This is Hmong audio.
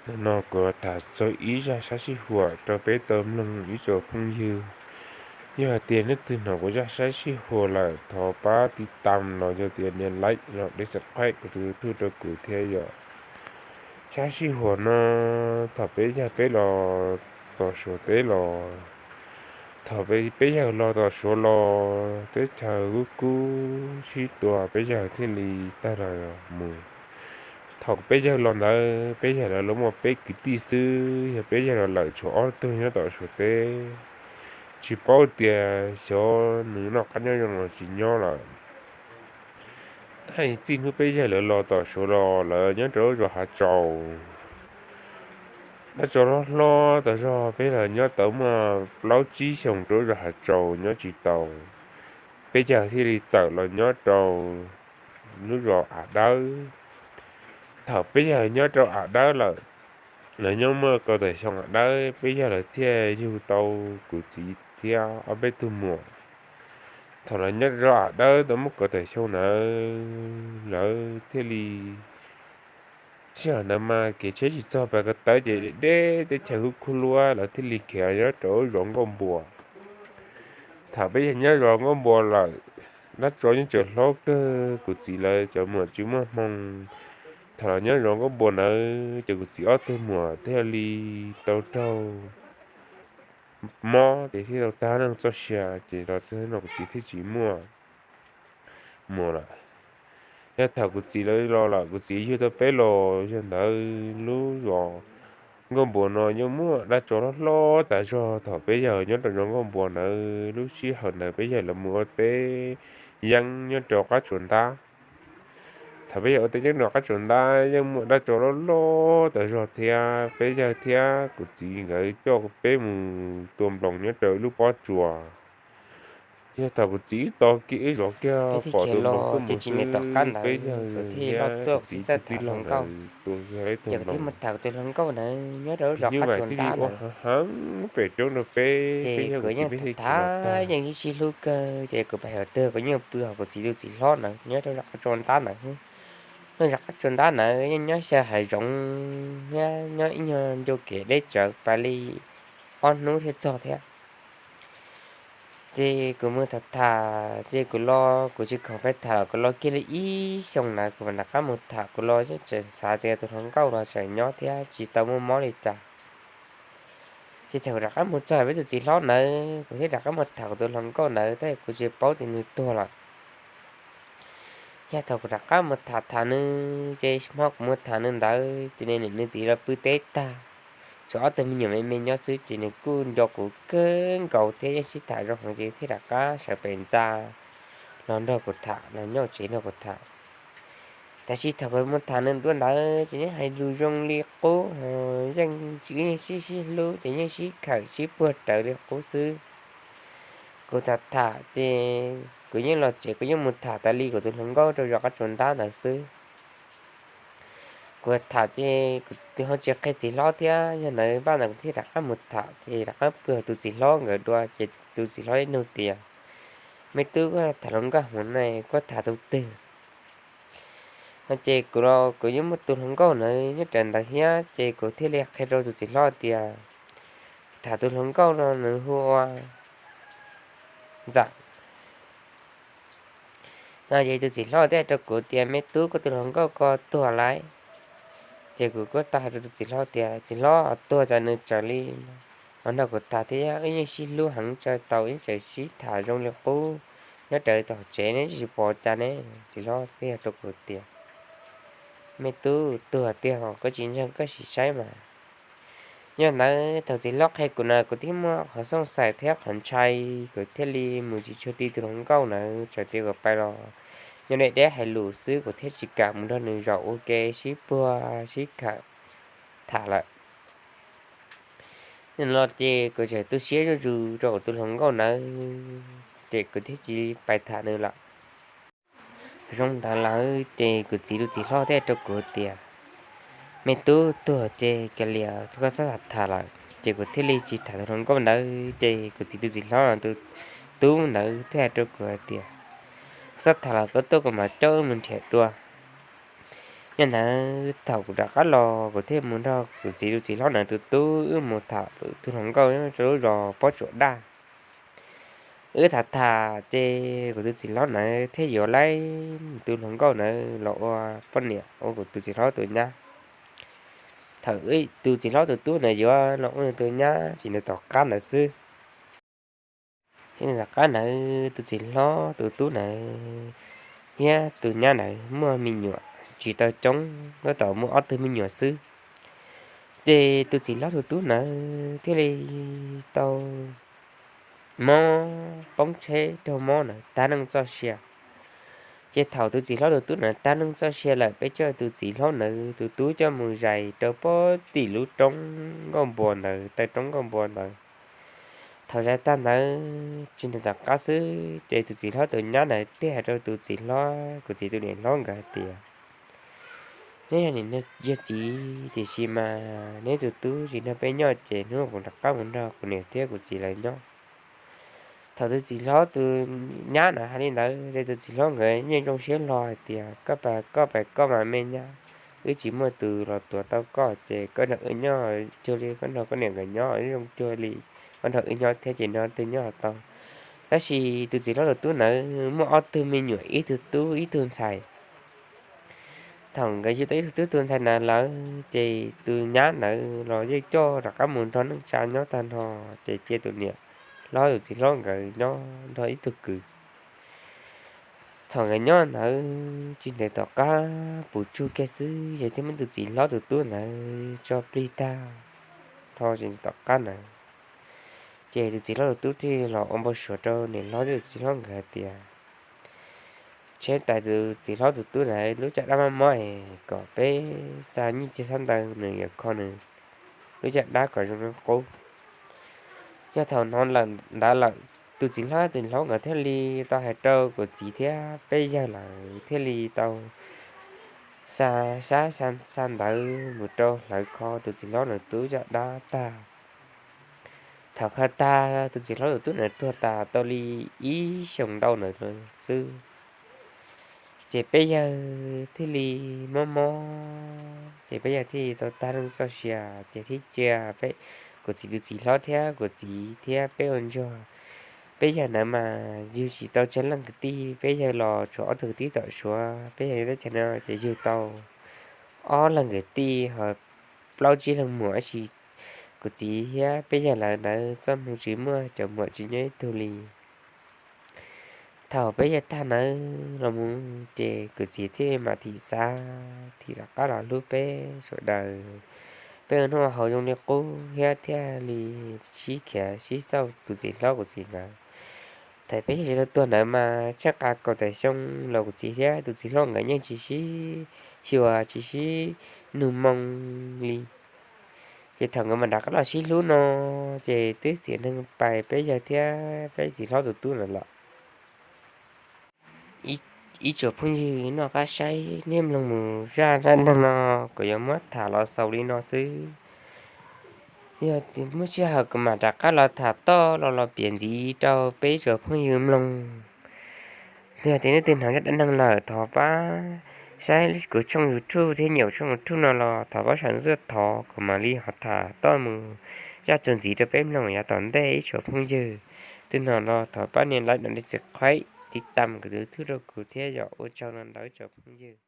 Nim no kuv tham txog ib zaj sab sij huam rau peb tau mloog ib tsoom phooj ywg. Yog hais tias leej twg hnov kuv zaj sab sij huam lawm thov pab tiv tam los yog tias nias like los dej subscribe kuv tus YouTube rau kuv thiab yom. Sab sij huam no thaum peb yawg peb los tom Suav teb los, thaum peb yawg los tom Suav los teb chaws kub kub sib tua peb yawg thiaj li tawg los mus. Thaum peb yawg los ntawd peb yawg lawv los muaj peb kwv tij xwb, yog peb yawg los lawm tshuav ob tug nyob tom Suav teb. Tsis paub tias xyov nws noj qab nyob zoo los tsis nyob lawm. Thaum txij hnub peb yawg lawv los tom Suav los lawv nyob rau lub zos Hav Tsaus, dab tsov hlob hlob tas zog, peb yawg lawv nyob tau muaj plaub tsib xyoos rau lub zos Hav Tsaus nyob tsis tau. Peb yawg thiaj li tawm los nyob rau lub zos Av Dawb. Thaum peb yawg nyob rau Av Dawb lawm, lawv nyob muaj kaum tawm xyoo Av Dawb peb yawg lawv thiaj yug tau kuv txiv thiab ob peb tug muam. Thaum lawv nyob rau Av Dawb tau muaj kaum tawm xyoo ntawd lawv thiaj li, sij hawm ntawd mas kev tsheb tsis txog pas ko taw ces deb deb teb chaws kub kub luab lawv thiaj li khiav nyob rau lub zos Nkauj Npua. Thaum peb yawg nyob zos Nkauj Npua lawm, dab tsov yeej tseem hlob kawg, kuv txiv lawv cov muam tsis muaj hmoo. Thaum lawv nyob zos Nkauj Npua ntawd ces kuv txiv ob tug muam thiaj li tau raug mob ces thiaj tau tag neej txoj sia ces los txog no kuv txiv thiaj tsis muaj muam lawm. Yog thaum kuv txiv lawv los lawm kuv txiv yug tau peb los yog ntawd lub zos Nkauj Npua no yeej muaj dab tsov hlob hlob tas zog. Thaum peb yawg nyob rau zos Nkauj Npua ntawd lub sij hawm ntawd peb yawg lawv mus ua teb yeeb nyob rau qab tsuas ntab. Thaum peb yawg ua teb yeeb rau qab tsuas ntab yeej muaj dab tsov hlob hlob tas zog thiab peb yawg thiab kuv txiv nkawd coj peb mus tua nploos nyob rau ib lub pob tsuas. Yog thaum kuv txiv wb tos kiag wb zov kiag pom tus nploos tuaj mus xwb, peb yawg thiaj li los tuaj kuv txiv tus tij laug nkawd tua kiag ib tug nploos. Ces kuv thiaj mus tham kuv tus hluas nkauj ntawd nyob rau zos qab tsuas ntab lawm. Heev pem roob rau peb, peb yawg kuv txiv peb thiaj tham, yeej sib sib hlub kawg ces kuv pais hais tias kuv yeej pw hauv kuv txiv tus txiv hlob ntawd nyob rau zos qab tsuas ntab ntawd. Zos qab tsuas ntab ntawd yeej nyob xyaw hav zoov thiab nyob ib nyuag ncua kev deb tsawv pas li ob hnub thiaj txog thiab. Ces kuv mus tham tham ces kuv los kuv tsis khoom pais tham los kuv los kiag li ib xyoos ntawd kuv mam rov qab mus tham, kuv los yeej tseem xav tias tus hluas nkauj los tseem nyob thiab tsis tau muaj mob li cas. Ces thaum kuv rov qab mus txog peb tus txiv hlob ntawd kuv thiaj rov qab mus tham kuv tus hluas nkauj ntawd tab sis kuv tsis paub tias nws tuag lawm. Yog thaum kuv rov qab mus tham tham nws ces hmo kuv mus tham nws ntawd ces nws niam nws txiv los pw teb tag, tshuav ob tug me nyuam me me nyob xwb ces nws kuj nco kuv kawg nkaus thiab yeej sib tham zoo heev ces thiaj rov qab sawv pem ntxa los nrog kuv tham, los nyob tsev nrog kuv tham. Tab sis thaum kuv mus tham nws dua ntawd ces yeej hais lus zoo li qub, yeej sib sib hlub ces yeej sib khawm sib puag rawv li qub xwb. Kuv tham tham ces kuv yeej los tsev kuv yeej mus tham tas li kuv tus hluas nkauj rau zos qab tsuas ntab ntawd xwb. Kuv tham ces kuv ho tsis qhia txiv hlob thiab, yog ntawd pab ntawd kuv thiaj rov qab mus tham ces rov qab pw hauv tus txiv hlob nkawd dua ces tus txiv hlob ib nug tias, me tub, koj tham hluas nkauj hmo no koj tham tus twg? No ces kuv los kuv yeej muaj tus hluas nkauj ntawd nyob raws ntawd thiab ces kuv thiaj li qhia rau tus txiv hlob tias, tham tus hluas nkauj no nws hu ua Ntxawm. No ces tus txiv hlob thiaj hais rau kuv tias, me tub, koj tus hluas nkauj ko tuag lawm. Ces kuv kuj tau hais rau tus txiv hlob tias, txiv hlob, tuag cas nws tseem li los nrog kuv tham thiab, wb yeej sib hlub heev tsa tau, wb tseem sib tham zoo li qub, nyob raws tom tsev ne tsis pom cas ne. Txiv hlob thiaj hais rau kuv tias, me tub, tuag tiag os, koj tsis ntseeg koj sim saib mas. Yog ntawd thaum txiv hlob qhia kuv na kuv thiaj muaj qhov xooj xaim thiab qhov ntshai, kuv thiaj li mus tsis tshua ti tus hluas nkauj ntawd, txawm tias kuv pais los nyob deb deb hais lus xwb kuv thiaj tsis kam mus nrog nws zaum ua ke sib puag sib khawm tham lawm. Yog no ces kuv txawm tu siab zuj zus rau kuv tus hluas nkauj ntawd, ces kuv thiaj tsis pais tham nws lawm. Zoo ntawd lawm ces kuv txiv tus txiv hlob thiaj rau kuv tias, me tub, tuag ces cia li koj txhob tham lawm. Ces kuv thiaj li tsis tham tus hluas nkauj ntawd, ces kuv txiv tus txiv hlob tus tub ntawd thiaj hais rau kuv hais tias, txhob tham lawm, koj tuaj kuv mam coj wb mus nrhiav dua. Yog ntawd thaum kuv rov qab los kuv thiaj mus nrog kuv txiv tus txiv hlob ntawd tus tub wb mus tham lwm tus hluas nkauj rau lub zos Pob Tsuas Daj. Wb tham tham ces kuv tus txiv hlob ntawd thiaj yuav laib tus hluas nkauj ntawd los ua poj niam ua kuv tus txiv hlob tus nyab. Thaum tus txiv hlob tus tub ntawd yuav los ua nws tus nyab ces nws tom qab ntawd xwb. Tom qab ntawd tus txiv hlob tus tub ntawd thiab tus nyab ntawd muaj me nyuam tsis tau coob, tab tom muaj ob tug me nyuam xwb. Ces tus txiv hlob tus tub ntawd thiaj li tau mob poob tsheb raug mob ntawd tag neej txoj sia. Ces thaum tus txiv hlob tus tub ntawd tag neej txoj sia lawm peb coj tus txiv hlob ntawd tus tub coj mus zais rau pem tim lub roob nkauj npua ntawd, taw roob nkauj npua ntawd. Thaum zais tag ntawd tsis ntev tom qab xwb ces tus txiv hlob tus nyab ntawd thiaj hais rau tus txiv hlob, kuv txiv tus niam hlob nkawd hais tias, neb yog niam yog txiv tiam sis mas neb tus tub tsis nrog peb nyob ces hnub kuv rov qab mus nrog kuv niam thiab kuv txiv lawv nyob. Thaum tus txiv hlob tus nyab ntawd hais li ntawd ces tus txiv hlob nkawd yeej zoo siab hlo hais tias, koj pab koj pab koj mas me nyab, wb tsis muaj tus los tuav tau koj ces koj nrog wb nyob cuag li koj nrog koj niam nkawd nyob, zoo cuag li koj nrog wb nyob thiab ces nrog twg nyob los tau. Tab sis tus txiv hlob tus tub ntawd muaj ob tug me nyuam, ib tug tub ib tug ntxhais. Thaum nkawd yug tau ib tug tub tus ntxhais ntawd lawm ces tus nyab ntawd los yeej coj rov qab mus nrog neej tsa nyob tag nrho, ces cia tus niam hlob tus txiv hlob nkawd nyob nrog ib tug kwv. Thaum nkawd nyob ntawd tsis ntev tom qab puv tsug kiag xwb ces thiaj muab tus txiv hlob tus tub ntawd tso plig tag nrho. Tsis ntev tom qab ntawd ces tus txiv hlob tus tub thiaj los ua npau suav rau niam hlob thiab tus txiv hlob nkawd hais tias, tsheb tais tus txiv hlob tus tub ntawd lub caj dab mob mob es kom peb xa nyiaj txiag xab ntawv nws yuav kho nws lub caj dab kom zoo li qub. Yog thaum hnov lawm ntawd lawm, tus txiv hlob tus hlob nkawd thiaj li tau hais rau kuv txiv thiab peb yawg lawv thiaj li tau xa sab xa ntawv mus rau hlawv kho tus txiv hlob nws tub caj dab tag. Thaum kho tag tus txiv hlob tus tub ntawd tuag tas tau li ib xyoos ntau ntawd xwb, ces peb yawg thiaj li mob mob ces peb yawg thiaj li tau tag neej txoj sia. Ces thiaj cia peb, kuv txiv tus txiv hlob thiab kuv txiv thiab peb ua ntsuag. Peb yawg ntawd mas yug tsis tau tsawg leej kwv tij, peb yawg los tshuav ob tug kwv tij tom Suav, peb yawg teb chaws no ces yug tau ob leeg kwv tij ho plaub tsib leeg muam, tab sis kuv txiv thiab peb yawg lawv ntawd txoj hmoo tsis muaj cov muam tsis nyob ib tug li. Thaum peb yawg tag ntawd los mus ces kuv txiv thiaj mam thim xav thim rov qab los hlub peb sawv daws, peb ua noj ua haus zoo li qub thiab thiaj li sib khiav sib xauj tus txiv hlob kuv txiv ntawd. Thaum peb yawg tsis tau tuag ntawd mas tsheej qas kaum tawm xyoo los kuv txiv thiab tus txiv hlob nkawd yeej tsis sib xyuas tsis sib nug moo li. Ces thaum nkawd mam rov qab los sib hlub no ces twb txiav neeg pais peb yawg thiab peb txiv hlob tus tub ntawd lawm. Ib tsoom phooj ywg noj qab saib, nej mloog mus zaj dab neeg no kuv yuav muab tham los xaus li no xwb. Yog muaj sij hawm kuv mam rov qab los tham toj los los piav ntxiv rau peb ib tsoom phooj ywg mloog. Yog tias nej twg hnov zaj dab neeg lawm thov pab saib kuv tshooj YouTube thiab nyiam tshooj YouTube no los thov pab subscribe thov kuv mam li ho tham toj mus zaj txuas ntxiv rau peb mloog yav tom ntej ib tsoom phooj ywg. Twg hnov los thov pab nias like, subscribe, tiv tam kuv tus YouTube rau kuv thiab yom. Ua tsaug ntau ntau ib tsoom phooj ywg.